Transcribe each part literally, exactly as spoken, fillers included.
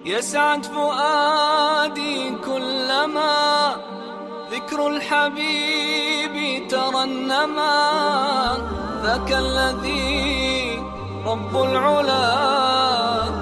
يسعد فؤادي كلما ذكر الحبيب ترنما. ذاك الذي رب العلا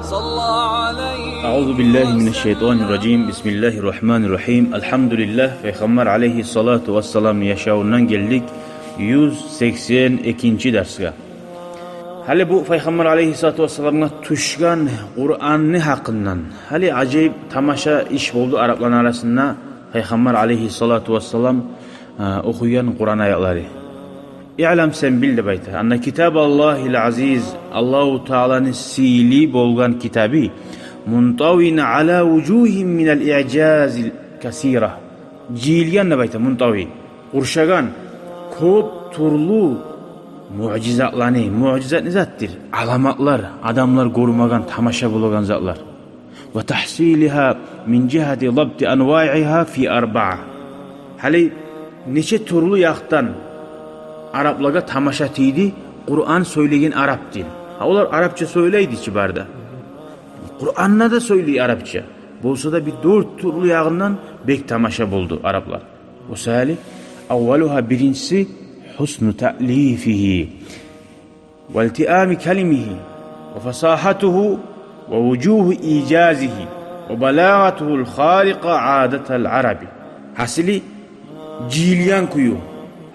صلى عليه. أعوذ بالله من الشيطان الرجيم. بسم الله الرحمن الرحيم. الحمد لله. Пайхаммар алейгьиссалату вассаламны яшавундан гелдик юз сексен экинчи дарсгъа. Гьали бу Пайхаммар алейгьиссалату вассаламгъа тюшген Къуранны гьакъындан. Гьали ажайып тамаша иш болду арапланы арасында Пайхаммар алейгьиссалату вассалам, э, охуйгъан Къуран аятлары. «Иълам», сен бил деп айта. «Анна китабаллагьил азиз», Аллагьу Тааланы сыйлы болгъан китабы, «мунтавин ала вужугьин минал иъжазил касира». Жыйылгъан деп айта, мунтави. Къуршагъан кёп тюрлю муъжизатланы, муъжизат не затдыр? Аламатлар, адамлар гёрмеген, тамаша болагъан затлар. «Ва тагьсилигьа мин жигьати дабти анваигьа фи арбаа». Гьали нече тюрлю якъдан араплагъа тамаша тийди Къуран сёйлеген арап дин. Гьа, олар арапча сёйлейди чи бары да. Къуранда да сёйлей арапча. Болса да бир дёрт тюрлю ягъындан бек тамаша болду араплар. О саялы, аввалугьа, биринчиси, хусну таълифигьи, ва илтиами калимигьи, ва фасагьатугьу, ва вужугьу ижазигьи, ва балагъатугьул харикъа адатал араби. Гьасили, жыйылгъан кюю.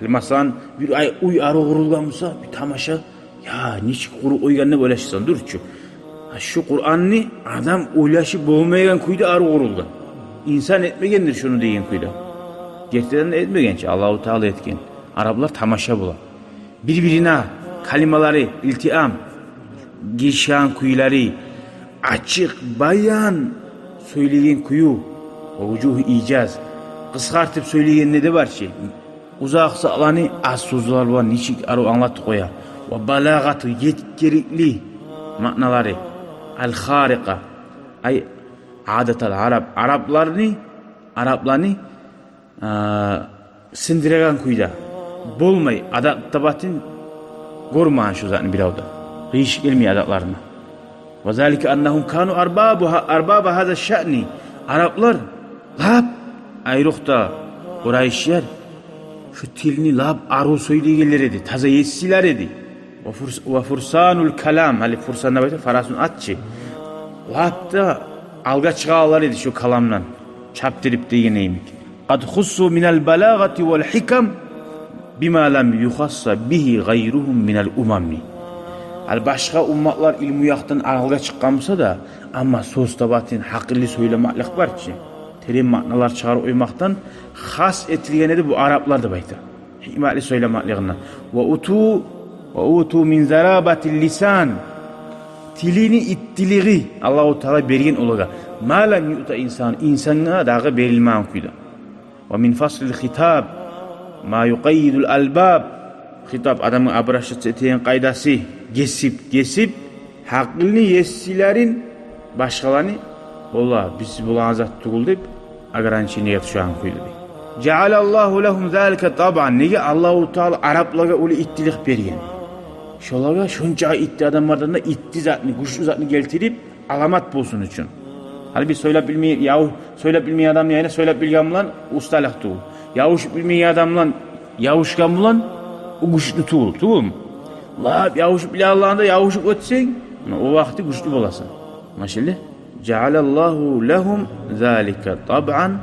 Масала, бир ай, уьй арив къурулгъан буса, бир тамаша, я, нечик къуруп къойгъан деп ойлашасан, дюр чю. Гьа, шу Къуранны адам ойлашып болмайгъан кюйде арив къурулгъан. Инсан этмегендир шуну деген кюйде. Гертиден де этмеген чи, Аллагьу Таала этген. Араплар тамаша бола. Бир-бирине калималары, илтиам, гиришген кюйлери, ачыкъ, баян сёйлеген кюю, ва вужугьу ижаз, къысгъартып сёйлегенде де бар чы. Узакъ затланы аз сёзлер булан нечик арив англатып къоя. Ва балагъату, етгерикли маъналары. Ал-харикъа, ай адатал араб, арапланы, арапланы, а, сындырагъан кюйде. Болмай, адат-табатын гёрмеген шу затны бирев де. Къыйышып гелмей адатларына. Ва залика аннагьум кану арбабугьа, арбаба гьаза шаъни. Араплар лап, айрокъда къурайшлар, шу тилни лап арив сёйлейгенлер эди, таза еслер эди. Ва фурс-, ва фурсанул калам, гьали фурсан деп айта, фарасун ат чы. Лап да алгъа чыгъагъанлар эди шу каламдан, чапдырып деген йимик. Къад хуссу минал балагъати вал хикам бима лам юхасса бигьи гъайругьум минал умами. Гьали башгъа умматлар илму якъдан алгъа чыкъгъан буса да, амма сёз табатын, гьакъыллы сёйлемеклик бар чы, терен маъналар чыгъарып къоймакъдан хас этилген эди бу араплар деп айта. Гьикматлы сёйлемеклигинден. Ва уту, ва уту мин зарабатил лисан. Тилини иттилиги Аллагьу Таала берген олагъа. Ма лам юъта инсан, инсангъа дагъы берилмеген кюйде. Ва мин фаслил хитаб ма юкъаййидул албаб. Хитаб, адамгъа обращаться этеген къайдасы, гесип, гесип, гьакъылны еслерин башгъаланы, валлагь, биз болагъан зат тюгюл деп, ограничениеге тюшеген кюйде дей. Жаалаллагьу лагьум залика табъан. Неге Аллагьу Таала араплагъа олай иттилик берген? Шолагъа шончакъы итти адамлардан да итти затны, гючлю затны гелтирип, аламат болсун учун. Гьали биз сёйлеп билмей, яв-, сёйлеп билмейген адамны янына сёйлеп билген булан усталыкъ тюгюл. Ябушуп билмейген адам булан ябушгъан булан, о гючлю тюгюл, тюгюлмю? Лап ябушуп билегенлени де ябушуп оьтсенг, муна о вакъти гючлю боласан. Машаллагь. Жаалаллагьу лагьум залика табъан.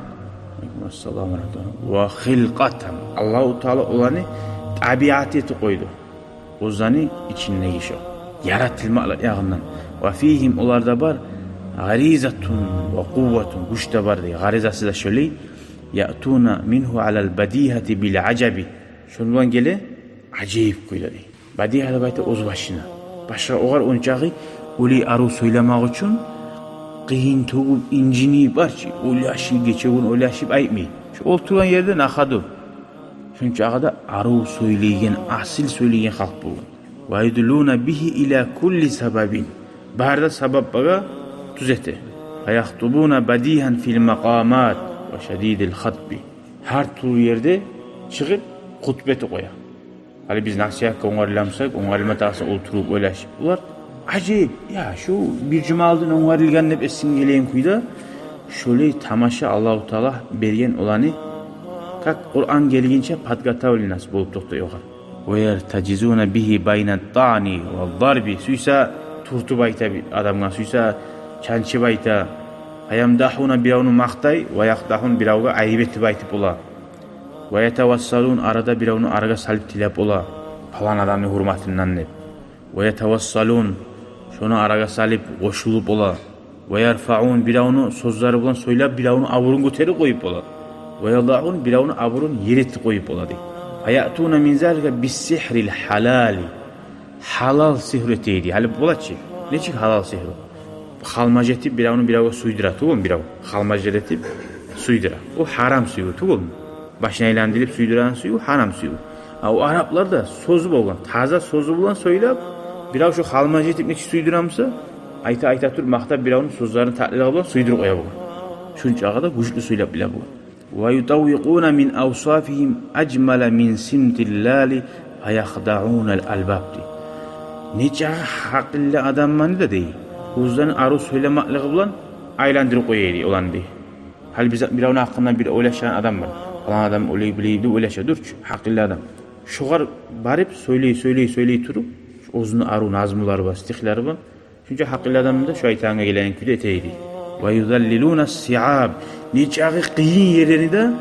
Алейкум ассалам ва рагьматуллагь. Ва хилкъатан. Аллагьу Таала оланы табиат этип къойду. Оьзлени ичиндеги шо яратылмакълыкъ ягъындан. Ва фигьим, оларда бар, гъаризатун ва къувватун, гюч де бар дей. Гъаризасы да шолай. Яътуна мингьу алал бадигьати бил ажаби. Шону булан геле ажайып кюйде дей. Бадигьа деп айта оьз башына. Башгъа огъар ончакъы олай арив сёйлемек учун къыйын тёгюп, инжинип бар чы, ойлашып, гече-гюн ойлашып айтмай. Шо олтургъан ерде на ходу. Шончакъы да арив сёйлейген, асил сёйлейген халкъ болгъан. Ва юдиллуна бигьи ила кулли сабабин. Бары да сабаблагъа тюзете. Ва яхтубуна бадигьан фил макъамат ва шадидил хатби. Гьар тюрлю ерде чыгъып хутба этип къоя. Гьали биз насигьатгъа онгарыламсакъ, онгарылма тарыкъса олтуруп ойлашып. Булар Ажайып, я, шу бир жума алдын онгарылгъан деп эсинге гелеген кюйде, шолай тамаша Аллагьу Таала берген оланы, как Къуран гелгинче подготовленность болуп токътай огъар. «Ва яртажизуна бигьи байна тӀани ва дарби». Сюйсе тюртюп айта бир адамгъа, сюйсе чанчып айта. «Фаямдагьуна», биревню макътай, «ва якъдагьун», биревге айып этип айтып бола. «Ва ятавассалун», арада биревню арагъа салып тилеп бола, палан адамны гьюрметинден деп. «Ва ятавассалун», шону арагъа салып къошулуп бола. «Ва ярфаун», биревню сёзлери булан сёйлеп, биревню абурун гётерип къоюп бола. «Ва ядагьун», биревню абурун ер этип къоюп бола дей. «Фаятуна мин залика биссигьрил гьалали». Гьалал сигьру эте эди. Гьали бола чы. Нечик гьалал сигьру? Халмаж этип биревню биревге сюйдюре тюгюлмю, бирев. Халмаж этип сюйдюре. О гьарам сюйгю тюгюлмю? Башын айландырып сюйдюреген сюйгю гьарам сюйгю. А о арапларда сёзю болгъан, таза сёзю булан сёйлеп, бирев шо халмаж этип нечик сюйдюре буса, айта-айта туруп, макътап биревню сёзлерин татлилиги булан сюйдюрюп къоя болгъан. Шунчагъа да гючлю сёйлеп биле болгъан. «Ва ютаввикъуна мин авсафигьим ажмала мин симтил лали фаякъдагьунал албаб» дей. Нечакъы гьакъыллы адамланы да дей, оьзлени арив сёйлемеклиги булан айландырып къоя эди оланы дей. Гьали биз биревню гьакъында бир ойлашагъан адам бар. Палан адам олай билей деп ойлаша дюр чю, гьакъыллы адам. Шогъар барып сёйлей, сёйлей, сёйлей туруп, оьзюню арив назмулары бар, стихлери бар. Шунча гьакъыллы адам да шо айтагъангъа гелеген кюйде эте эди. «Ва юзаллилуна сиаб». Нечакъы къыйын ерлени де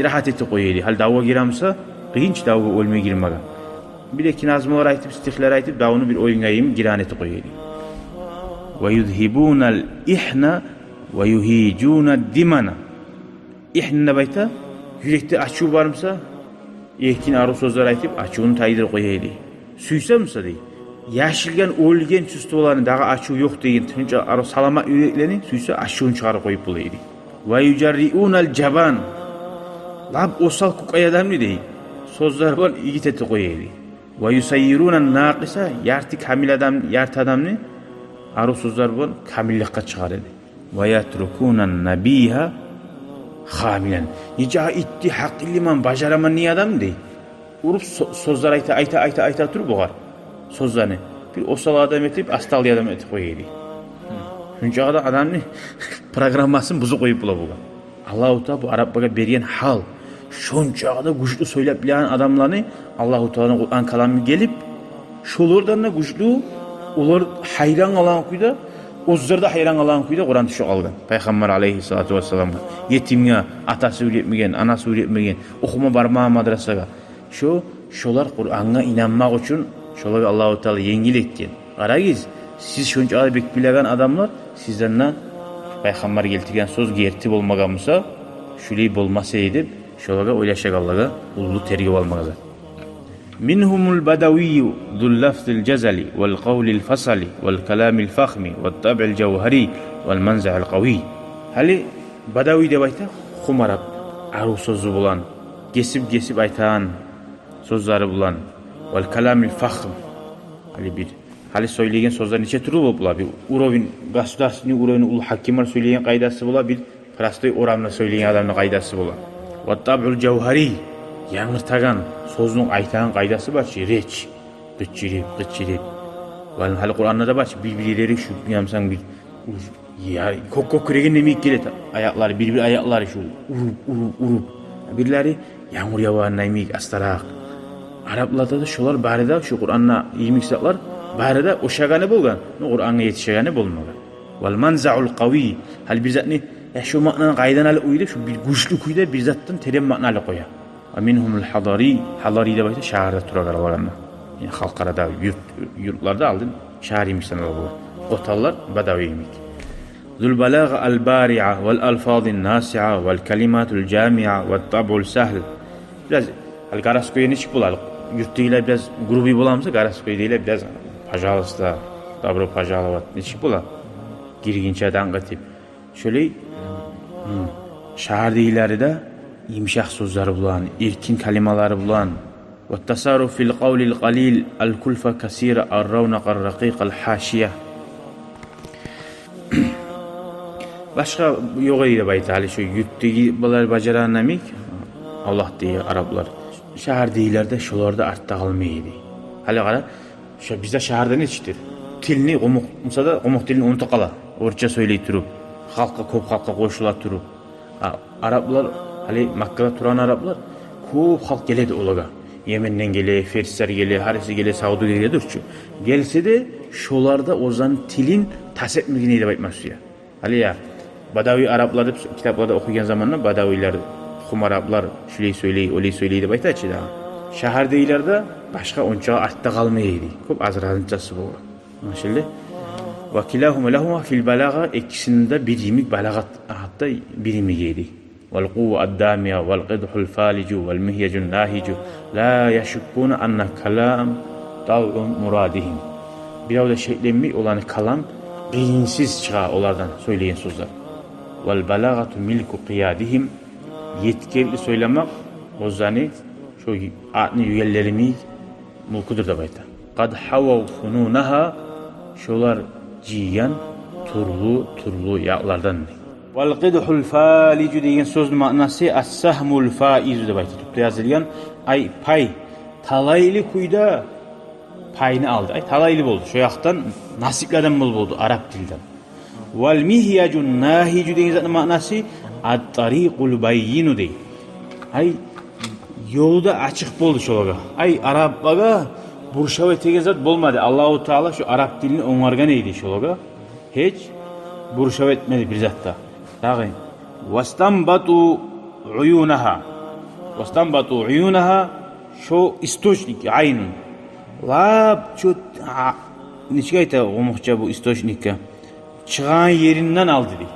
рагьат этип къоя эди. Гьали давгъа гире буса, къыйын чы давгъа оьлмей гирмеге. Бир-эки назмулар айтып, стихлер айтып, давну бир оюнгъа йимик гиран этип къоя эди. «Ва юзгьибунал ихна ва югьижуна димана». Ихн деп айта, юрекде ачув бар буса, эркин арив сёзлер айтып, ачувун тайдырып къоя эди. Сюйсе буса дей, яшылгъан, оьлген чувстволаны, дагъы ачув ёкъ деген, тынч, арив, саламат юреклени, сюйсе ачувун чыгъарып къоюп бола эди. «Ва южарриунал жабан». Лап осал, кукъай адамны дей, сёзлер булан игит этип къоя эди. «Ва юсаййирунан накъиса», ярты камил адам, ярты адамны арив сёзлер булан камилликге чыгъара эди. «Ва ятрукунан набигьа хамилан». Нечакъы итти, гьакъыллыман, бажараман не адам дей. Уруп сё-, сёзлер айта, айта, айта, айта туруп огъар сёзлени. Бир осал адам этип, астарлы адам этип къоя эди. Шунчагъы да адамны программасын бузуп къоюп бола болгъан. Аллагьу Таала бу араплагъа берген гьал. Шончагъы да гючлю сёйлеп билеген адамланы Аллагьу Тааланы Къуран каламы гелип, шолардан да гючлю, олар гьайран къалагъан кюйде, оьзлер де гьайран къалагъан кюйде Къуран тюшюп къалгъан. Пайхаммар алайгьиссалату вассаламгъа, етимге, атасы уьйретмеген, анасы уьйретмеген, охума бармагъан мадрасагъа. Шо, шолар Къурангъа инанмакъ учун шолагъа Аллагьу Таала енгил этген. Къарагъыз, сиз шончакъы бек билеген адамлар, сизден де пайхаммар гелтирген сёз герти болмагъан буса, шулай болмас эди деп, шолагъа ойлашагъанлагъа уллу тергев алмагъа зат. «Мингьумул бадавийю зул лафзил жазали вал къавлил фасали вал каламил фахми ват табъил жавгьари вал манзаъил къавий». Гьали бадавий деп айта хум арап, арив сёзю булан, гесип-гесип айтагъан сёзлери булан, вал каламил фахм. Гьали бир, гьали сёйлеген сёзлер нече тюрлю болуп бола. Бир уровень, государственный уровень, уллу гьакимлер сёйлеген къайдасы бола, бир простой орамда сёйлеген адамны къайдасы бола. Ват табъул жавгьари, янгыртагъан, сёзню айтагъан къайдасы бар чы, речь. Къычырып, къычырып. Ва гьали Къуранда да бар чы, бир-бирлери шу, ямсанг бир, уж-, я, кёк-, кёкюрегинден йимик геле аякълары, бир-бир аякълары шу, уруп, уруп, уруп. Бирлери янгур явагъанда йимик астаракъ. Арапларда да шолар бары да, шу Къуранда йимик затлар бары да ошагъаны болгъан, но Къурангъа етишегени болмагъан. Вал манзаъул къавий. Гьали бир затны, я, шу маънаны къайдан алып къойду, шу бир гючлю кюйде бир затдан терен маъна алып къоя. Ва мингьумул хьадари, хьадари деп айта шагьарда турагъанлагъа. Яни халкъ арада, юрт, юртларда алдын шагьар йимик санала болгъан. Къотанлар бадавий йимик. Зул балагъа ал бариъа вал алфазин насиъа вал калиматул жамиъа ват табъул сагьл. Бираз, гьали городскойда нечик бола, юртдагъылар бираз грубый бола буса, городскойдагъылар бираз пожалуйста, добро пожаловать, нечик бола, гиргинче дангъ этип. Шолай, гьм, шагьардагъылары да йымышакъ сёзлери булан, эркин калималары булан. Ват тасарруф фил къавлил къалил ал кулфа касира ар равнакъар ракъикъал хьашия. Башгъа ёкъ эди деп айта, гьали шу юртдагъы булар бажарагъан йимик, Аллагьдагъы араплар. Шагьардагъылар да шолар да артда къалмай эди. Гьали къара, шу бизде шагьарда нечикдир? тилни, къумукъ, мисалда, къумукъ тилни унутуп къала, орусча сёйлей туруп, халкъгъа, кёп халкъгъа къошула туруп. А араблар, гьали Маккада турагъан араблар, кёп халкъ геледи олагъа. Йеменден геле, ферслер геле, гьариси геле, савдюгер геле, дюр чю. Гелсе де, шолар да оьзлени тилин тас этмеген эди деп айтма сюе. Гьали я, бадавий араблар деп китапларда охуйгъан заманда, бадавийлер, тухум араблар шулай сёйлей, олай сёйлей деп айта чы дагъы. Шагьардагъылар да башгъа ончакъы артда къалмай эди. Кёп аз разничасы болгъан. Машалла. Ва килагьума лагьума фил балагъа, экисинде бир йимик балагъат, гьатта бир йимик эди. Вал къувва ад-дамия, вал къидгьул фалижу, вал мигьяжун нагьижу, ла яшуккуна анна калам талъу мурадигьим. Бирев де шекленмей, оланы калам къыйынсыз чыгъа, олардан сёйлеген сёзлер. Вал балагъату милку къиядигьим, етгенли сёйлемек оьзлени, шо атны югенлерини мюлкюдюр деп айта. Къад гьавав фунунагьа, шолар жыйгъан тюрлю-тюрлю якълардан. Вал къидгьул фалижу деген сёзню маънасы ас-сагьмул фаизу деп айта. Тюпде язылгъан, ай, пай. Талайлы кюйде пайны алды. Ай, талайлы болду. Шо якъдан насипли адам бол-, болду, араб тилден. Вал мигьяжун нагьижу деген затны маънасы ат-тарикъул баййину дей. Ай, ёл да ачыкъ болду шолагъа. Ай, араблагъа буршав этеген зат болмады. Аллагьу Таала шо араб тилни онгаргъан эди шолагъа. Гьеч буршав этмеди бир зат да. Дагъы. Вастанбату уюнагьа. Вастанбату уюнагьа, шо источник, айнун. Лап чот, а, нечик айта къумукъча бу источникге? Чыгъагъан еринден алды дей.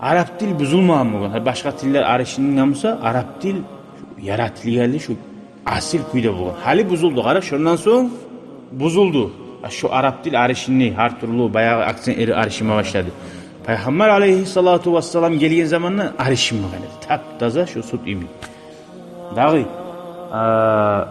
Араб тил бузулмагъан болгъан. Гьа, башгъа тиллер аришинде буса, араб тил яратылгъанлы шо асил кюйде болгъан. Гьали бузулду, къара, шондан сонг бузулду. А шо араб тил аришинди, гьар тюрлю баягъы акцентлери аришинме башлады. Пайхаммар алейгьиссалату вассалам гелген заманда аришинмеген эди. Тап-таза шо сют йимик. Дагъы, а,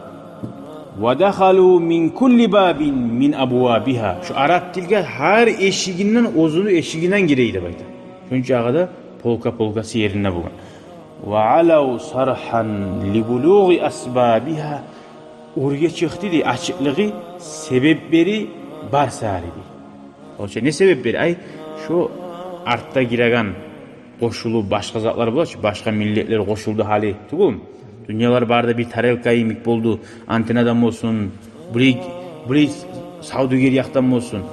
ва дахалу мин кулли бабин мин абвабигьа. Шо араб тилге гьар эшигинден, оьзюню эшигинден гире эди деп айта. Шончакъы да полка-полкасы еринде болгъан. Ва алав саргьан ли булугъи асбабигьа. Оьрге чыкъды дей ачыкълыгъы, себеплери бар саялы дей. Олча не себеплери? Ай, шо артда гиреген къошулуп башгъа затлар бола чы, башгъа миллетлер къошулду гьали, тюгюлмю? Дюньялар бары да бир тарелка йимик болду, антеннадан болсун, бирев, бирев савдюгер якъдан болсун.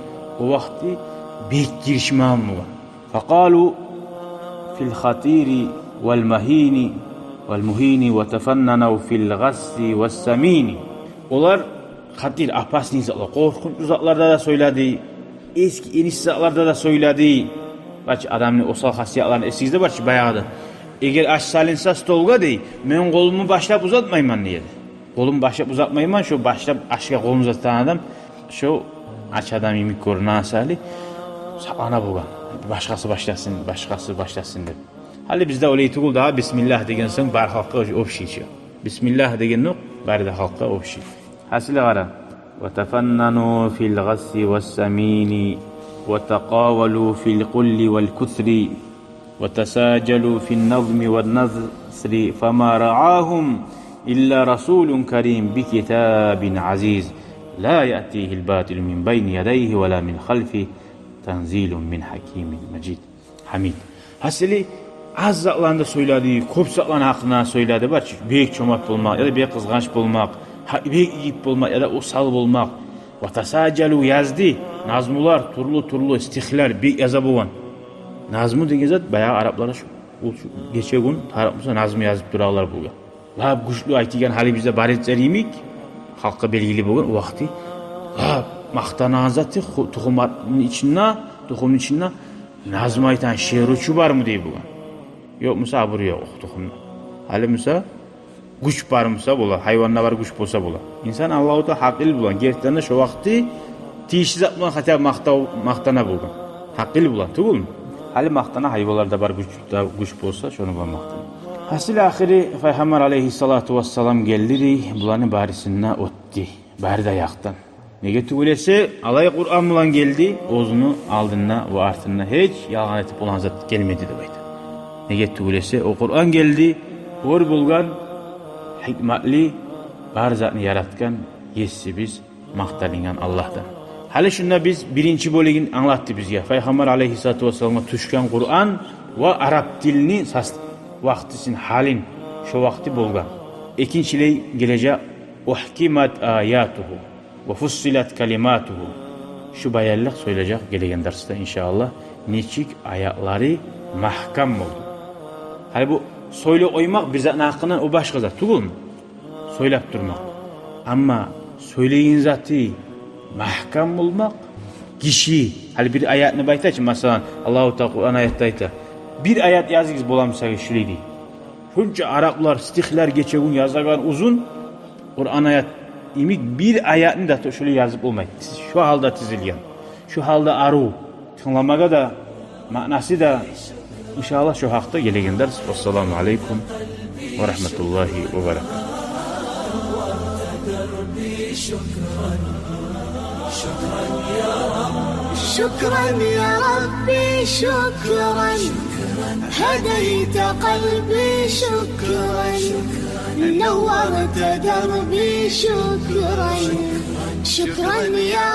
О вакъти бек гиришмеген болгъан. Факъалу фил хатири вал магьини вал мугьини ва тафаннанав фил гъасси вас самини. Олар хатир, опасный затлар, къоркъунчлу затларда да сёйледи, эсги-энис затларда да сёйледи. Бар чы адамны осал хасиятларын эсигизде бар чы баягъыда. Эгер аш салынса столгъа дей, мен къолумну башлап узатмайман дей эди. Къолумну башлап узатмайман, шо башлап ашгъа къолун узатагъан адам, шо ач адам йимик гёрюне саялы сакълана болгъан. Башгъасы башласын, башгъасы башласын деп. Гьали бизде олай тюгюл дагъы, бисмиллагь деген сонг бары халкъгъа общий чы. Бисмиллагь дегенокъ бары да халкъгъа общий. Гьасили къара. Ва тафаннану фил гъасси вас самини, ва такъавалу фил къулли вал кусри, ва тасаджалу фин назми ван насри, фама раъагьум илла расулун карим би китабин азиз, ла яътигьил батилу мин байна ядайгьи ва ла мин халфигьи, танзилун мин гьакимин мажид. Гьамид. Гьасили, аз затланы да сёйледи, кёп затланы гьакъында сёйледи, бар чы, бек чомарт болмакъ, яда бек къызгъанч болмакъ, гьа, бек игит болмакъ, яда осал болмакъ. Ва тасаджалу, язды назмулар, тюрлю-тюрлю стихлер бек яза болгъан. Назму деген зат, баягъы араблар шу, ол шу гече-гюн тарыкъ буса назму язып турагъанлар болгъан. Лап гючлю айтагъан, гьали бизде бар эди йимик, халкъгъа белгили болгъан вакъти. Лап макътанагъан заты ху-, тухумланы ичинде, тухумну ичинде назму айтагъан шеручу бармы дей болгъан. Ёкъ буса, абур ёкъ тухумда. Гьали буса, гюч бар буса бола, гьайванда бар гюч болса бола. Инсан Аллагьу Таала гьакъыл булан, гертиден де шо вакъти тийишли зат булан хотя бы макътав-, макътана болгъан. Гьакъыл булан тюгюлмю? Гьали макътана гьайванларда бар гюч, да гюч болса, шону булан макътана. Гьасили ахыры, Пайхаммар алейгьиссалату вассалам гелди дей, буланы барысын да оьтдю. Бары да якъдан. Неге тюгюл эсе, алай Къуран булан гелди, оьзюню алдында ва артында гьеч ялгъан этип болагъан зат гелмеди деп айта. Неге тюгюл эсе, о Къуран гелди, оьр болгъан, гьикматлы, бар затны яратгъан Есибиз макъталынгъан Аллагьдан. Гьали шунда биз биринчи бёлюгюн англатды бизге. Пайхаммар алейгьиссалату вассаламгъа тюшген Къуран ва араб тилни сас-, вакътисин, гьалин, шо вакъти болгъан. Экинчилей гележек: «Ухкимат аятугьу ва фуссилат калиматугьу». Шу баянлыкъ сёйлежек гелеген дарсда, иншааллагь, нечик аятлары магькам болду. Гьали бу сёйлеп къоймакъ бир затны гьакъындан, о башгъа зат тюгюлмю? Сёйлеп турмакъ. Амма сёйлеген заты магькам болмакъ, гиши, гьали бир аятны бир айта чы, масала, Аллагьу Таала Къуран аятда айта: «Бир аят языгъыз, боламы сагъа шулай», — дей. Шунча араблар, стихлер гече-гюн язагъан узун, Къуран аят йимик бир аятны да шулай язып болмай. Шо гьалда тизилген, шо гьалда арив, тынгламагъа да, маънасы да, иншааллагь, шо гьакъда гелеген дарс. Вассаламу алейкум ва рагьматуллагьи ва баракатугь. شكرا يا ربي، شكرا. هديت قلبي، شكرا. نورت دربي، شكرا. شكرا يا